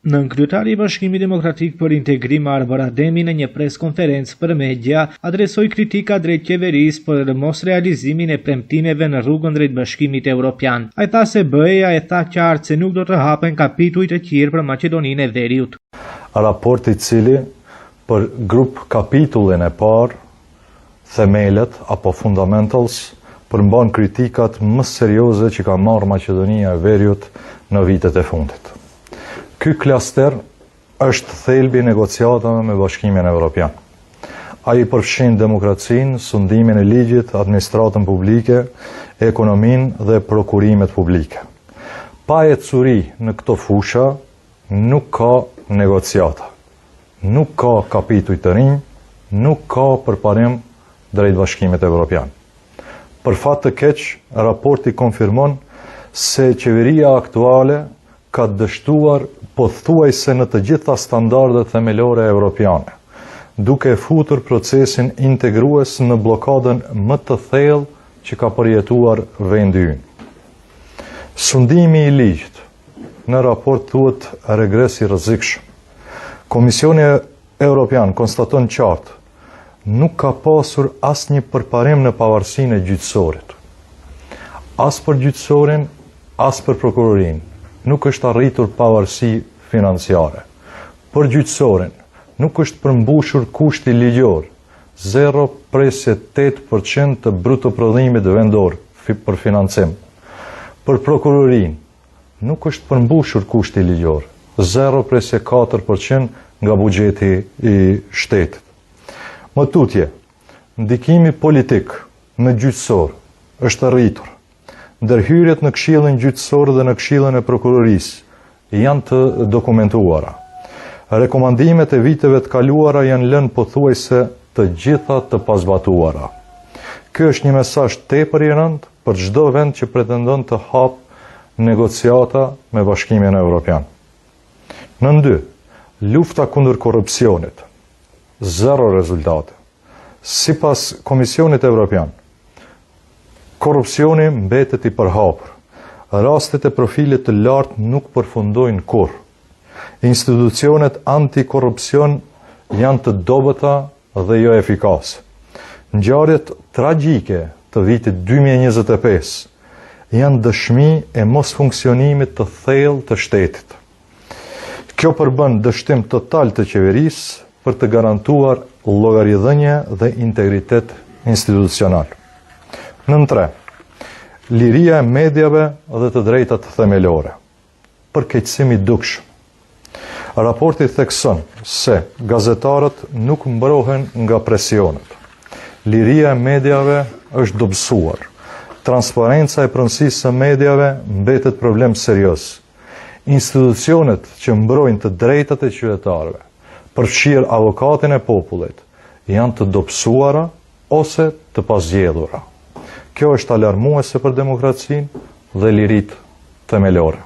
Nënkryetari i Bashkimit Demokratik për Integrim Arbër Ademi në një preskonferencë për media adresoi kritika drejt qeverisë për mosrealizimin e premtimeve në rrugën drejt Bashkimit Evropian. Ai tha se BE-ja e tha qartë se nuk do të hapen kapituj të tjerë për Maqedoninë e Veriut. Raport i cili për grup kapitullin e parë, themelet apo fundamentals, përmban kritikat më serioze që ka marrë Maqedonia e Veriut në vitet e fundit. Ky klaster është thelbi i negociatave me Bashkimin Evropian. Ai përfshin demokracinë, sundimin e ligjit, administratën publike, ekonominë dhe prokurimet publike. Pa ecuri në këto fusha, nuk ka negociata, nuk ka kapituj të rinj, nuk ka përparim drejt Bashkimit Evropian. Për fat të keq, raporti konfirmon se qeveria aktuale ka dështuar pothuajse në të gjitha standardet themelore evropiane, duke e futur procesin integrues në bllokadën më të thellë që ka përjetuar vendi ynë. Sundimi i ligjit në raport thuhet regres i rrezikshëm. Komisioni Evropian konstaton qartë nuk ka pasur asnjë përparim në pavarësinë e gjyqësorit. As për gjyqësorin, as për prokurorinë, nuk është arritur pavarësi financiare. Për gjyqësorin, nuk është përmbushur kushti ligjor, 0.8% të bruto prodhimit vendor për financim. Për prokurorinë, nuk është përmbushur kushti ligjor, 0.4% nga buxheti i shtetit. Më tutje, ndikimi politik në gjyqësor është rritur. Ndërhyrjet në Këshillin Gjyqësor dhe në Këshillin e Prokurorisë janë të dokumentuara. Rekomandimet e viteve të kaluara janë lënë pothuajse të gjitha të pazbatuara. Ky është një mesazh tepër i rëndë për çdo vend që pretendon të hapë negociata me Bashkimin Evropian. Nën 2, lufta kundër korrupsionit. Zero rezultate. Sipas Komisionit Evropian, korrupsioni mbetet i përhapur. Rastet e profilit të lartë nuk përfundojnë kurrë. Institucionet antikorrupsion janë të dobëta dhe jo efikase. Ngjarjet tragjike të vitit 2025 janë dëshmi e mosfunksionimit të thellë të shtetit. Kjo përbën dështim total të qeverisë për të garantuar llogaridhënie dhe integritet institucional. Nën 3. Liria e mediave dhe të drejtat themelore. Përkeqësim i dukshëm. Raporti thekson se gazetarët nuk mbrohen nga presionet. Liria e mediave është dobësuar. Transparenca e pronësisë së mediave mbetet problem serioz. Institucionet që mbrojnë të drejtat e qytetarëve, përfshirë avokatin e popullit, janë të dobësuara ose të pazgjedhura. Kjo është alarmuese për demokracinë dhe liritë themelore.